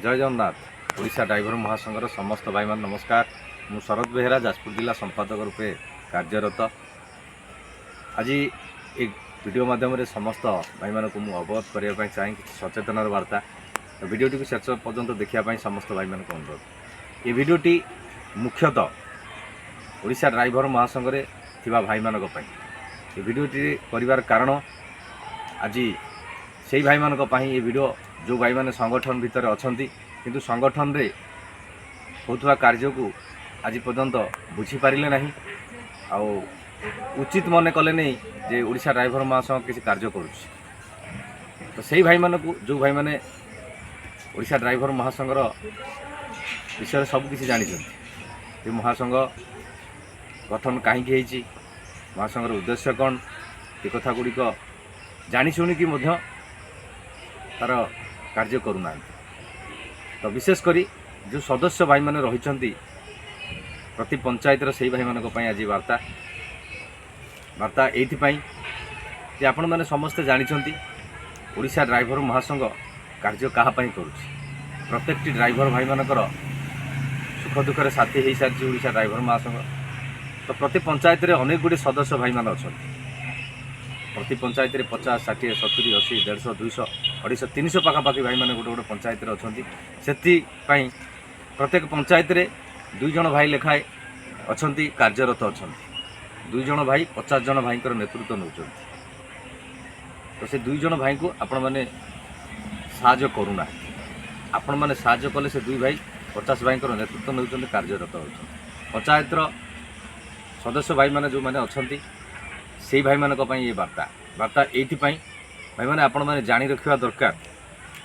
ଜୟ Jagannath. Odisha driver ମହାସଂଘର ସମସ୍ତ ଭାଇମାନେ, ନମସ୍କାର। ମୁଁ ଶରତ ବେହେରା, ଯାଜପୁର ଜିଲ୍ଲା ସମ୍ପାଦକ ରୂପେ କାର୍ଯ୍ୟରତ। ଆଜି ଏ ଭିଡ଼ିଓ ମାଧ୍ୟମରେ ସମସ୍ତ ଭାଇମାନଙ୍କୁ ମୁଁ ଅବଗତ କରିବା ପାଇଁ ଚାହେଁ କିଛି ସଚେତନର ବାର୍ତ୍ତା। ତ ଭିଡ଼ିଓଟିକୁ ଶେଷ ପର୍ଯ୍ୟନ୍ତ ଦେଖିବା ପାଇଁ ସମସ୍ତ ଭାଇମାନଙ୍କୁ ଅନୁରୋଧ। ଏ ଭିଡ଼ିଓଟି ମୁଖ୍ୟତଃ ଓଡ଼ିଶା ଡ୍ରାଇଭର ମହାସଂଘରେ ଥିବା ଭାଇମାନଙ୍କ ପାଇଁ। ଏ ଭିଡ଼ିଓଟି କରିବାର କାରଣ, ଆଜି ସେଇ ଭାଇମାନଙ୍କ ପାଇଁ ଏ ଭିଡ଼ିଓ, ଯେଉଁ ଭାଇମାନେ ସଂଗଠନ ଭିତରେ ଅଛନ୍ତି କିନ୍ତୁ ସଂଗଠନରେ ହେଉଥିବା କାର୍ଯ୍ୟକୁ ଆଜି ପର୍ଯ୍ୟନ୍ତ ବୁଝିପାରିଲେ ନାହିଁ ଆଉ ଉଚିତ ମନେ କଲେ ନାହିଁ ଯେ ଓଡ଼ିଶା ଡ୍ରାଇଭର ମହାସଂଘ କିଛି କାର୍ଯ୍ୟ କରୁଛି। ତ ସେଇ ଭାଇମାନଙ୍କୁ, ଯେଉଁ ଭାଇମାନେ ଓଡ଼ିଶା ଡ୍ରାଇଭର ମହାସଂଘର ବିଷୟରେ ସବୁ କିଛି ଜାଣିଛନ୍ତି ଯେ ମହାସଂଘ ଗଠନ କାହିଁକି ହେଇଛି, ମହାସଂଘର ଉଦ୍ଦେଶ୍ୟ କ'ଣ, ଏ କଥା ଗୁଡ଼ିକ ଜାଣି ଶୁଣିକି ମଧ୍ୟ ତା'ର କାର୍ଯ୍ୟ କରୁନାହାନ୍ତି। ତ ବିଶେଷ କରି ଯେଉଁ ସଦସ୍ୟ ଭାଇମାନେ ରହିଛନ୍ତି ପ୍ରତି ପଞ୍ଚାୟତର, ସେଇ ଭାଇମାନଙ୍କ ପାଇଁ ଆଜି ବାର୍ତ୍ତା। ବାର୍ତ୍ତା ଏଇଥିପାଇଁ ଯେ ଆପଣମାନେ ସମସ୍ତେ ଜାଣିଛନ୍ତି ଓଡ଼ିଶା ଡ୍ରାଇଭର ମହାସଂଘ କାର୍ଯ୍ୟ କାହା ପାଇଁ କରୁଛି। ପ୍ରତ୍ୟେକଟି ଡ୍ରାଇଭର ଭାଇମାନଙ୍କର ସୁଖ ଦୁଃଖରେ ସାଥୀ ହୋଇସାରିଛି ଓଡ଼ିଶା ଡ୍ରାଇଭର ମହାସଂଘ। ତ ପ୍ରତି ପଞ୍ଚାୟତରେ ଅନେକ ଗୁଡ଼ିଏ ସଦସ୍ୟ ଭାଇମାନେ ଅଛନ୍ତି। ପ୍ରତି ପଞ୍ଚାୟତରେ 50, 60, 70, 80, 150, 200, 250, 300 ପାଖାପାଖି ଭାଇମାନେ ଗୋଟେ ଗୋଟେ ପଞ୍ଚାୟତରେ ଅଛନ୍ତି। ସେଥିପାଇଁ ପ୍ରତ୍ୟେକ ପଞ୍ଚାୟତରେ ଦୁଇ ଜଣ ଭାଇ ଲେଖାଏ ଅଛନ୍ତି, କାର୍ଯ୍ୟରତ ଅଛନ୍ତି। ଦୁଇ ଜଣ ଭାଇ 50 ଜଣ ଭାଇଙ୍କର ନେତୃତ୍ୱ ନେଉଛନ୍ତି। ତ ସେ ଦୁଇ ଜଣ ଭାଇଙ୍କୁ ଆପଣମାନେ ସାହାଯ୍ୟ କରୁନାହାନ୍ତି। ଆପଣମାନେ ସାହାଯ୍ୟ କଲେ ସେ ଦୁଇ ଭାଇ 50 ଭାଇଙ୍କର ନେତୃତ୍ୱ ନେଉଛନ୍ତି, କାର୍ଯ୍ୟରତ ହେଉଛନ୍ତି। ପଞ୍ଚାୟତର ସଦସ୍ୟ ଭାଇମାନେ ଯେଉଁମାନେ ଅଛନ୍ତି, ସେଇ ଭାଇମାନଙ୍କ ପାଇଁ ଏ ବାର୍ତ୍ତା। ବାର୍ତ୍ତା ଏଇଥିପାଇଁ ଭାଇମାନେ, ଆପଣମାନେ ଜାଣି ରଖିବା ଦରକାର,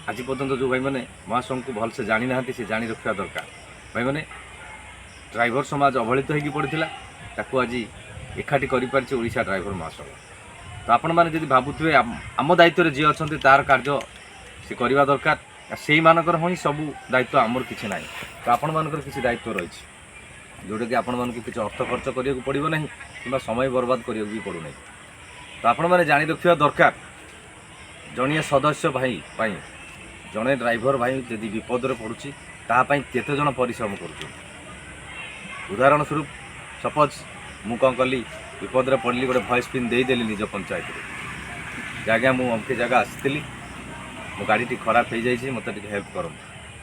ଆଜି ପର୍ଯ୍ୟନ୍ତ ଯେଉଁ ଭାଇମାନେ ମହାସଂଘକୁ ଭଲସେ ଜାଣିନାହାନ୍ତି, ସେ ଜାଣି ରଖିବା ଦରକାର। ଭାଇମାନେ, ଡ୍ରାଇଭର ସମାଜ ଅବହେଳିତ ହେଇକି ପଡ଼ିଥିଲା, ତାକୁ ଆଜି ଏକାଠି କରିପାରିଛି ଓଡ଼ିଶା ଡ୍ରାଇଭର ମହାସଂଘ। ତ ଆପଣମାନେ ଯଦି ଭାବୁଥିବେ ଆମ ଦାୟିତ୍ୱରେ ଯିଏ ଅଛନ୍ତି ତାର କାର୍ଯ୍ୟ ସେ କରିବା ଦରକାର, ଆଉ ସେଇମାନଙ୍କର ହିଁ ସବୁ ଦାୟିତ୍ୱ, ଆମର କିଛି ନାହିଁ। ତ ଆପଣମାନଙ୍କର କିଛି ଦାୟିତ୍ୱ ରହିଛି, ଯେଉଁଟାକି ଆପଣମାନଙ୍କୁ କିଛି ଅର୍ଥ ଖର୍ଚ୍ଚ କରିବାକୁ ପଡ଼ିବ ନାହିଁ କିମ୍ବା ସମୟ ବର୍ବାଦ କରିବାକୁ ବି ପଡ଼ୁନାହିଁ। ତ ଆପଣମାନେ ଜାଣି ରଖିବା ଦରକାର, ଜଣିଏ ସଦସ୍ୟ ଭାଇ ପାଇଁ, ଜଣେ ଡ୍ରାଇଭର ଭାଇ ଯଦି ବିପଦରେ ପଡ଼ୁଛି, ତାହା ପାଇଁ କେତେ ଜଣ ପରିଶ୍ରମ କରୁଛନ୍ତି। ଉଦାହରଣ ସ୍ୱରୂପ, ସପୋଜ୍ ମୁଁ କ'ଣ କଲି, ବିପଦରେ ପଡ଼ିଲି, ଗୋଟେ ଭଏସ୍ ପିନ୍ ଦେଇଦେଲି ନିଜ ପଞ୍ଚାୟତରେ ଯେ ଆଜ୍ଞା, ମୁଁ ଅମକେ ଜାଗା ଆସିଥିଲି, ମୋ ଗାଡ଼ିଟି ଖରାପ ହେଇଯାଇଛି, ମୋତେ ଟିକେ ହେଲ୍ପ କରନ୍ତୁ।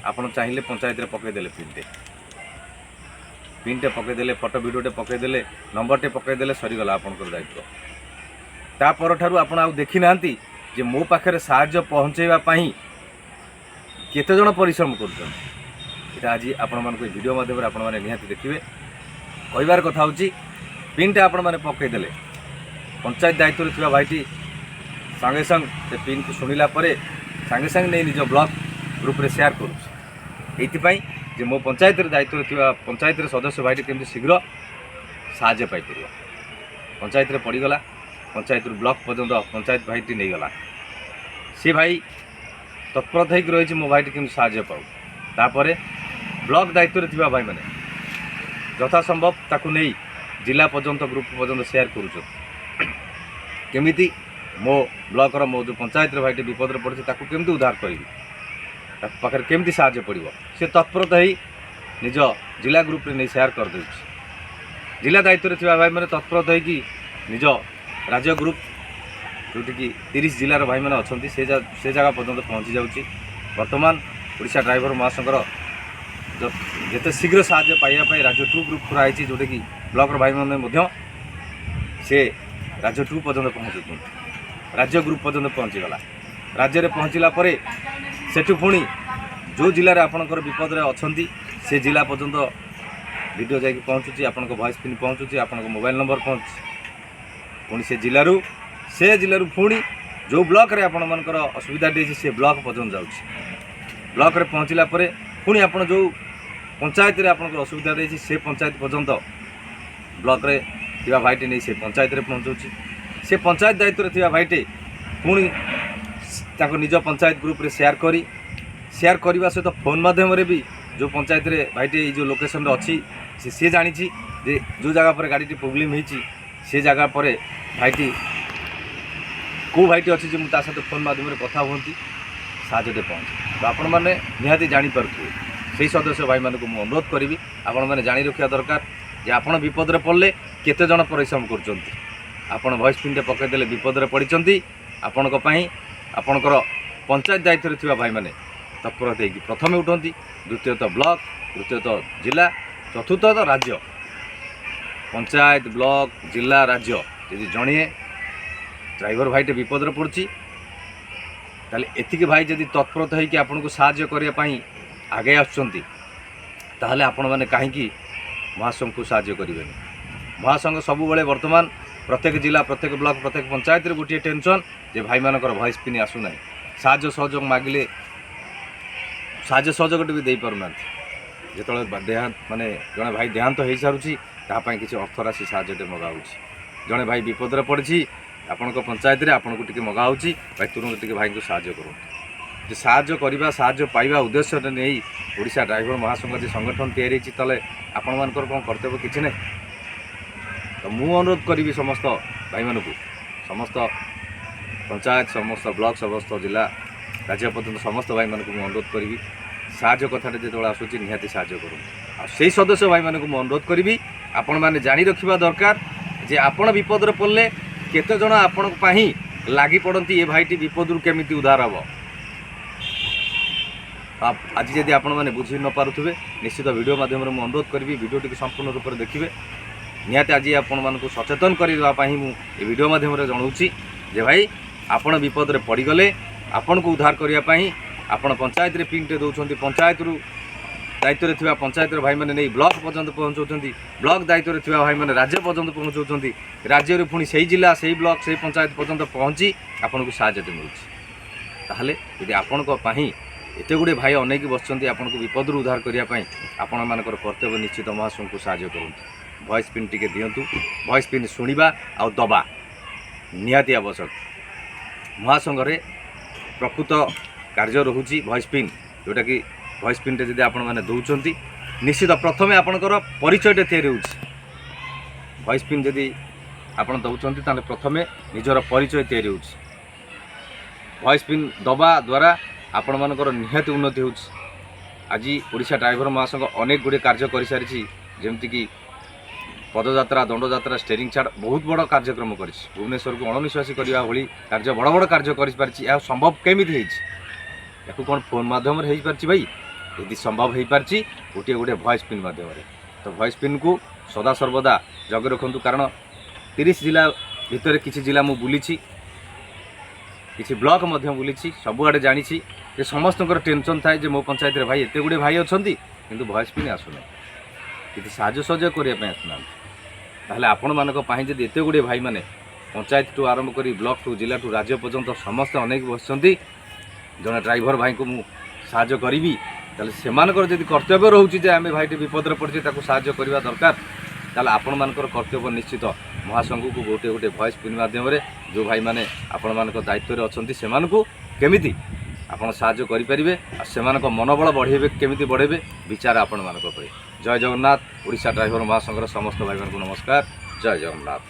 ଆପଣ ଚାହିଁଲେ ପଞ୍ଚାୟତରେ ପକାଇଦେଲେ, ପିନ୍ଟେ ପକାଇଦେଲେ, ଫଟୋ ଭିଡ଼ିଓଟେ ପକାଇଦେଲେ, ନମ୍ବରଟେ ପକାଇଦେଲେ, ସରିଗଲା ଆପଣଙ୍କର ଦାୟିତ୍ୱ। ତା ପରଠାରୁ ଆପଣ ଆଉ ଦେଖିନାହାନ୍ତି ଯେ ମୋ ପାଖରେ ସାହାଯ୍ୟ ପହଞ୍ଚାଇବା ପାଇଁ କେତେଜଣ ପରିଶ୍ରମ କରୁଛନ୍ତି। ଏଇଟା ଆଜି ଆପଣମାନଙ୍କୁ ଏ ଭିଡ଼ିଓ ମାଧ୍ୟମରେ ଆପଣମାନେ ନିହାତି ଦେଖିବେ। କହିବାର କଥା ହେଉଛି, ପିନ୍ଟା ଆପଣମାନେ ପକାଇଦେଲେ, ପଞ୍ଚାୟତ ଦାୟିତ୍ୱରେ ଥିବା ଭାଇଟି ସାଙ୍ଗେ ସାଙ୍ଗେ ସେ ପିନ୍କୁ ଶୁଣିଲା ପରେ ସାଙ୍ଗେ ସାଙ୍ଗେ ନେଇ ନିଜ ବ୍ଲକ୍ ଗ୍ରୁପ୍ରେ ସେୟାର କରୁଛି, ଏଇଥିପାଇଁ ଯେ ମୋ ପଞ୍ଚାୟତରେ ଦାୟିତ୍ୱରେ ଥିବା ପଞ୍ଚାୟତର ସଦସ୍ୟ ଭାଇଟି କେମିତି ଶୀଘ୍ର ସାହାଯ୍ୟ ପାଇପାରିବ। ପଞ୍ଚାୟତରେ ପଡ଼ିଗଲା, ପଞ୍ଚାୟତରୁ ବ୍ଲକ୍ ପର୍ଯ୍ୟନ୍ତ ପଞ୍ଚାୟତ ଭାଇଟି ନେଇଗଲା। ସେ ଭାଇ ତତ୍ପରତା ହେଇକି ରହିଛି, ମୋ ଭାଇଟି କେମିତି ସାହାଯ୍ୟ ପାଉ। ତାପରେ ବ୍ଲକ୍ ଦାୟିତ୍ୱରେ ଥିବା ଭାଇମାନେ ଯଥାସମ୍ଭବ ତାକୁ ନେଇ ଜିଲ୍ଲା ପର୍ଯ୍ୟନ୍ତ, ଗ୍ରୁପ୍ ପର୍ଯ୍ୟନ୍ତ ସେୟାର କରୁଛନ୍ତି, କେମିତି ମୋ ବ୍ଲକର, ମୋ ଯେଉଁ ପଞ୍ଚାୟତର ଭାଇଟି ବିପଦରେ ପଡ଼ିଛି, ତାକୁ କେମିତି ଉଦ୍ଧାର କରିବି, ତାକୁ ପାଖରେ କେମିତି ସାହାଯ୍ୟ ପଡ଼ିବ। ସେ ତତ୍ପରତା ହେଇ ନିଜ ଜିଲ୍ଲା ଗ୍ରୁପ୍ରେ ନେଇ ସେୟାର କରିଦେଉଛି। ଜିଲ୍ଲା ଦାୟିତ୍ୱରେ ଥିବା ଭାଇମାନେ ତତ୍ପରତା ହେଇକି ନିଜ ରାଜ୍ୟ ଗ୍ରୁପ୍, ଯେଉଁଠିକି 30 ଜିଲ୍ଲାର ଭାଇମାନେ ଅଛନ୍ତି, ସେ ଜାଗା ପର୍ଯ୍ୟନ୍ତ ପହଞ୍ଚି ଯାଉଛି। ବର୍ତ୍ତମାନ ଓଡ଼ିଶା ଡ୍ରାଇଭର ମହାସଂଘର ଯେତେ ଶୀଘ୍ର ସାହାଯ୍ୟ ପାଇବା ପାଇଁ ରାଜ୍ୟ ଟୁ ଗ୍ରୁପ୍ କରାହେଇଛି, ଯେଉଁଟାକି ବ୍ଲକର ଭାଇମାନେ ମଧ୍ୟ ସେ ରାଜ୍ୟ ଟୁ ପର୍ଯ୍ୟନ୍ତ ପହଞ୍ଚୁଛନ୍ତି। ରାଜ୍ୟ ଗ୍ରୁପ୍ ପର୍ଯ୍ୟନ୍ତ ପହଞ୍ଚିଗଲା। ରାଜ୍ୟରେ ପହଞ୍ଚିଲା ପରେ ସେଠୁ ପୁଣି ଯେଉଁ ଜିଲ୍ଲାରେ ଆପଣଙ୍କର ବିପଦରେ ଅଛନ୍ତି, ସେ ଜିଲ୍ଲା ପର୍ଯ୍ୟନ୍ତ ଭିଡ଼ିଓ ଯାଇକି ପହଞ୍ଚୁଛି, ଆପଣଙ୍କ ଭଏସ୍ ପିନ୍ ପହଞ୍ଚୁଛି, ଆପଣଙ୍କ ମୋବାଇଲ୍ ନମ୍ବର ପହଞ୍ଚୁଛି। ପୁଣି ସେ ଜିଲ୍ଲାରୁ ପୁଣି ଯେଉଁ ବ୍ଲକରେ ଆପଣମାନଙ୍କର ଅସୁବିଧାଟି ହେଇଛି, ସେ ବ୍ଲକ ପର୍ଯ୍ୟନ୍ତ ଯାଉଛି। ବ୍ଲକରେ ପହଞ୍ଚିଲା ପରେ ପୁଣି ଆପଣ ଯେଉଁ ପଞ୍ଚାୟତରେ ଆପଣଙ୍କର ଅସୁବିଧା ହେଇଛି, ସେ ପଞ୍ଚାୟତ ପର୍ଯ୍ୟନ୍ତ ବ୍ଲକରେ ଥିବା ଭାଇଟି ନେଇ ସେ ପଞ୍ଚାୟତରେ ପହଞ୍ଚୁଛି। ସେ ପଞ୍ଚାୟତ ଦାୟିତ୍ୱରେ ଥିବା ଭାଇଟି ପୁଣି ତାଙ୍କ ନିଜ ପଞ୍ଚାୟତ ଗ୍ରୁପରେ ସେୟାର କରି, ସେୟାର କରିବା ସହିତ ଫୋନ୍ ମାଧ୍ୟମରେ ବି, ଯେଉଁ ପଞ୍ଚାୟତରେ ଭାଇଟି ଏଇ ଯେଉଁ ଲୋକେସନରେ ଅଛି, ସେ ସିଏ ଜାଣିଛି ଯେ ଯେଉଁ ଜାଗା ପରେ ଗାଡ଼ିଟି ପ୍ରୋବ୍ଲେମ୍ ହେଇଛି, ସେ ଜାଗା ପରେ ଭାଇଟି କେଉଁ ଭାଇଟି ଅଛି ଯେ ମୁଁ ତା ସହିତ ଫୋନ୍ ମାଧ୍ୟମରେ କଥା ହୁଅନ୍ତି, ସାହାଯ୍ୟଟେ ପହଞ୍ଚେ। ତ ଆପଣମାନେ ନିହାତି ଜାଣିପାରୁଥିବେ। ସେଇ ସଦସ୍ୟ ଭାଇମାନଙ୍କୁ ମୁଁ ଅନୁରୋଧ କରିବି, ଆପଣମାନେ ଜାଣି ରଖିବା ଦରକାର ଯେ ଆପଣ ବିପଦରେ ପଡ଼ିଲେ କେତେ ଜଣ ପରିଶ୍ରମ କରୁଛନ୍ତି। ଆପଣ ଭଏସ୍ ପିନ୍ଟେ ପକାଇଦେଲେ, ବିପଦରେ ପଡ଼ିଛନ୍ତି, ଆପଣଙ୍କ ପାଇଁ ଆପଣଙ୍କର ପଞ୍ଚାୟତ ଦାୟିତ୍ୱରେ ଥିବା ଭାଇମାନେ ତତ୍ପରତା ହେଇକି ପ୍ରଥମେ ଉଠନ୍ତି, ଦ୍ୱିତୀୟତଃ ବ୍ଲକ, ତୃତୀୟତଃ ଜିଲ୍ଲା, ଚତୁର୍ଥତଃ ରାଜ୍ୟ। ପଞ୍ଚାୟତ, ବ୍ଲକ, ଜିଲ୍ଲା, ରାଜ୍ୟ, ଯଦି ଜଣିଏ ଡ୍ରାଇଭର ଭାଇଟେ ବିପଦରେ ପଡ଼ୁଛି, ତାହେଲେ ଏତିକି ଭାଇ ଯଦି ତତ୍ପରତା ହେଇକି ଆପଣଙ୍କୁ ସାହାଯ୍ୟ କରିବା ପାଇଁ ଆଗେଇ ଆସୁଛନ୍ତି, ତାହେଲେ ଆପଣମାନେ କାହିଁକି ମହାସଂଘକୁ ସାହାଯ୍ୟ କରିବେନି? ମହାସଂଘ ସବୁବେଳେ ବର୍ତ୍ତମାନ ପ୍ରତ୍ୟେକ ଜିଲ୍ଲା, ପ୍ରତ୍ୟେକ ବ୍ଲକ, ପ୍ରତ୍ୟେକ ପଞ୍ଚାୟତରେ ଗୋଟିଏ ଟେନସନ୍ ଯେ ଭାଇମାନଙ୍କର ଭଏସ୍ ପିନ୍ ଆସୁନାହିଁ। ସାହାଯ୍ୟ ସହଯୋଗ ମାଗିଲେ ସାହାଯ୍ୟ ସହଯୋଗଟେ ବି ଦେଇପାରୁନାହାନ୍ତି। ଯେତେବେଳେ ଦେହାନ୍ତ, ମାନେ ଜଣେ ଭାଇ ଦେହାନ୍ତ ହେଇସାରୁଛି, ତା ପାଇଁ କିଛି ଅର୍ଥରାଶି ସାହାଯ୍ୟଟେ ମଗା ହେଉଛି। ଜଣେ ଭାଇ ବିପଦରେ ପଡ଼ିଛି ଆପଣଙ୍କ ପଞ୍ଚାୟତରେ, ଆପଣଙ୍କୁ ଟିକେ ମଗା ହେଉଛି, ଭାଇ ତୁରନ୍ତ ଟିକେ ଭାଇଙ୍କୁ ସାହାଯ୍ୟ କରନ୍ତୁ। ଯେ ସାହାଯ୍ୟ କରିବା, ସାହାଯ୍ୟ ପାଇବା ଉଦ୍ଦେଶ୍ୟରେ ନେଇ ଓଡ଼ିଶା ଡ୍ରାଇଭର ମହାସଂଘ ଯେ ସଂଗଠନ ତିଆରି ହେଇଛି, ତାହେଲେ ଆପଣମାନଙ୍କର କ'ଣ କର୍ତ୍ତବ୍ୟ କିଛି ନାହିଁ? ତ ମୁଁ ଅନୁରୋଧ କରିବି ସମସ୍ତ ଭାଇମାନଙ୍କୁ, ସମସ୍ତ ପଞ୍ଚାୟତ, ସମସ୍ତ ବ୍ଲକ, ସମସ୍ତ ଜିଲ୍ଲା, ରାଜ୍ୟ ପର୍ଯ୍ୟନ୍ତ ସମସ୍ତ ଭାଇମାନଙ୍କୁ ମୁଁ ଅନୁରୋଧ କରିବି, ସାହାଯ୍ୟ କଥାଟା ଯେତେବେଳେ ଆସୁଛି, ନିହାତି ସାହାଯ୍ୟ କରନ୍ତୁ। ଆଉ ସେଇ ସଦସ୍ୟ ଭାଇମାନଙ୍କୁ ମୁଁ ଅନୁରୋଧ କରିବି, ଆପଣମାନେ ଜାଣି ରଖିବା ଦରକାର ଯେ ଆପଣ ବିପଦରେ ପଡ଼ିଲେ କେତେ ଜଣ ଆପଣଙ୍କ ପାଇଁ ଲାଗି ପଡ଼ନ୍ତି, ଏ ଭାଇଟି ବିପଦରୁ କେମିତି ଉଦ୍ଧାର ହେବ। ଆଜି ଯଦି ଆପଣମାନେ ବୁଝି ନ ପାରୁଥିବେ, ନିଶ୍ଚିତ ଭିଡ଼ିଓ ମାଧ୍ୟମରେ ମୁଁ ଅନୁରୋଧ କରିବି, ଭିଡ଼ିଓଟିକୁ ସମ୍ପୂର୍ଣ୍ଣ ରୂପରେ ଦେଖିବେ। ନିହାତି ଆଜି ଆପଣମାନଙ୍କୁ ସଚେତନ କରିବା ପାଇଁ ମୁଁ ଏ ଭିଡ଼ିଓ ମାଧ୍ୟମରେ ଜଣାଉଛି ଯେ ଭାଇ, ଆପଣ ବିପଦରେ ପଡ଼ିଗଲେ ଆପଣଙ୍କୁ ଉଦ୍ଧାର କରିବା ପାଇଁ ଆପଣ ପଞ୍ଚାୟତରେ ପିନ୍ଟେ ଦେଉଛନ୍ତି, ପଞ୍ଚାୟତରୁ ଦାୟିତ୍ୱରେ ଥିବା ପଞ୍ଚାୟତର ଭାଇମାନେ ନେଇ ବ୍ଲକ ପର୍ଯ୍ୟନ୍ତ ପହଞ୍ଚାଉଛନ୍ତି, ବ୍ଲକ ଦାୟିତ୍ୱରେ ଥିବା ଭାଇମାନେ ରାଜ୍ୟ ପର୍ଯ୍ୟନ୍ତ ପହଞ୍ଚାଉଛନ୍ତି, ରାଜ୍ୟରୁ ପୁଣି ସେଇ ଜିଲ୍ଲା, ସେଇ ବ୍ଲକ, ସେଇ ପଞ୍ଚାୟତ ପର୍ଯ୍ୟନ୍ତ ପହଞ୍ଚି ଆପଣଙ୍କୁ ସାହାଯ୍ୟଟି ମିଳୁଛି। ତାହେଲେ ଯଦି ଆପଣଙ୍କ ପାଇଁ ଏତେ ଗୁଡ଼ିଏ ଭାଇ ଅନେଇକି ବସିଛନ୍ତି ଆପଣଙ୍କୁ ବିପଦରୁ ଉଦ୍ଧାର କରିବା ପାଇଁ, ଆପଣମାନଙ୍କର କର୍ତ୍ତବ୍ୟ ନିଶ୍ଚିତ ମହାସଂଘକୁ ସାହାଯ୍ୟ କରନ୍ତୁ, ଭଏସ୍ ପିନ୍ ଟିକେ ଦିଅନ୍ତୁ। ଭଏସ୍ ପିନ୍ ଶୁଣିବା ଆଉ ଦବା ନିହାତି ଆବଶ୍ୟକ। ମହାସଂଘରେ ପ୍ରକୃତ କାର୍ଯ୍ୟ ରହୁଛି ଭଏସ୍ ପିନ୍, ଯେଉଁଟାକି ଭଏସ୍ ପିନ୍ଟେ ଯଦି ଆପଣମାନେ ଦେଉଛନ୍ତି, ନିଶ୍ଚିତ ପ୍ରଥମେ ଆପଣଙ୍କର ପରିଚୟଟା ତିଆରି ହେଉଛି। ଭଏସ୍ ପିନ୍ ଯଦି ଆପଣ ଦେଉଛନ୍ତି, ତାହେଲେ ପ୍ରଥମେ ନିଜର ପରିଚୟ ତିଆରି ହେଉଛି। ଭଏସ୍ ପିନ୍ ଦେବା ଦ୍ୱାରା ଆପଣମାନଙ୍କର ନିହାତି ଉନ୍ନତି ହେଉଛି। ଆଜି ଓଡ଼ିଶା ଡ୍ରାଇଭର ମହାସଂଘ ଅନେକ ଗୁଡ଼ିଏ କାର୍ଯ୍ୟ କରିସାରିଛି, ଯେମିତିକି ପଦଯାତ୍ରା, ଦଣ୍ଡଯାତ୍ରା, ଷ୍ଟେରିଂ ଛାଡ଼, ବହୁତ ବଡ଼ କାର୍ଯ୍ୟକ୍ରମ କରିଛି। ଭୁବନେଶ୍ୱରକୁ ଅଣନିଶ୍ୱାସୀ କରିବା ଭଳି କାର୍ଯ୍ୟ, ବଡ଼ ବଡ଼ କାର୍ଯ୍ୟ କରିପାରିଛି। ଏହା ସମ୍ଭବ କେମିତି ହେଇଛି? ୟାକୁ କ'ଣ ଫୋନ୍ ମାଧ୍ୟମରେ ହେଇପାରିଛି ଭାଇ? ଯଦି ସମ୍ଭବ ହେଇପାରିଛି ଗୋଟିଏ ଗୋଟିଏ ଭଏସ୍ ପିନ୍ ମାଧ୍ୟମରେ, ତ ଭଏସ୍ ପିନ୍କୁ ସଦାସର୍ବଦା ଜଗି ରଖନ୍ତୁ। କାରଣ 30 ଜିଲ୍ଲା ଭିତରେ କିଛି ଜିଲ୍ଲା ମୁଁ ବୁଲିଛି, କିଛି ବ୍ଲକ ମଧ୍ୟ ବୁଲିଛି, ସବୁଆଡ଼େ ଜାଣିଛି ଯେ ସମସ୍ତଙ୍କର ଟେନସନ୍ ଥାଏ ଯେ ମୋ ପଞ୍ଚାୟତରେ ଭାଇ ଏତେ ଗୁଡ଼ିଏ ଭାଇ ଅଛନ୍ତି, କିନ୍ତୁ ଭଏସ୍ ପିନ୍ ଆସୁନାହିଁ, କିଛି ସାହାଯ୍ୟ ସହଯୋଗ କରିବା ପାଇଁ ଆସୁନାହାନ୍ତି। ତାହେଲେ ଆପଣମାନଙ୍କ ପାଇଁ ଯଦି ଏତେ ଗୁଡ଼ିଏ ଭାଇମାନେ ପଞ୍ଚାୟତଠୁ ଆରମ୍ଭ କରି ବ୍ଲକଠୁ, ଜିଲ୍ଲାଠୁ, ରାଜ୍ୟ ପର୍ଯ୍ୟନ୍ତ ସମସ୍ତେ ଅନେକ ବସିଛନ୍ତି, ଜଣେ ଡ୍ରାଇଭର ଭାଇଙ୍କୁ ମୁଁ ସାହାଯ୍ୟ କରିବି, ତାହେଲେ ସେମାନଙ୍କର ଯଦି କର୍ତ୍ତବ୍ୟ ରହୁଛି ଯେ ଆମେ ଭାଇଟି ବିପଦରେ ପଡ଼ିଛି, ତାକୁ ସାହାଯ୍ୟ କରିବା ଦରକାର, ତାହେଲେ ଆପଣମାନଙ୍କର କର୍ତ୍ତବ୍ୟ ନିଶ୍ଚିତ ମହାସଂଘକୁ ଗୋଟିଏ ଗୋଟିଏ ଭଏସ୍ ପିନ୍ ମାଧ୍ୟମରେ ଯେଉଁ ଭାଇମାନେ ଆପଣମାନଙ୍କ ଦାୟିତ୍ୱରେ ଅଛନ୍ତି, ସେମାନଙ୍କୁ କେମିତି ଆପଣ ସାହାଯ୍ୟ କରିପାରିବେ ଆଉ ସେମାନଙ୍କ ମନୋବଳ ବଢ଼େଇବେ, କେମିତି ବଢ଼େଇବେ, ବିଚାର ଆପଣମାନଙ୍କ ଉପରେ। ଜୟ ଜଗନ୍ନାଥ। ଓଡ଼ିଶା ଡ୍ରାଇଭର ମହାସଂଘର ସମସ୍ତ ଭାଇମାନଙ୍କୁ ନମସ୍କାର। ଜୟ ଜଗନ୍ନାଥ।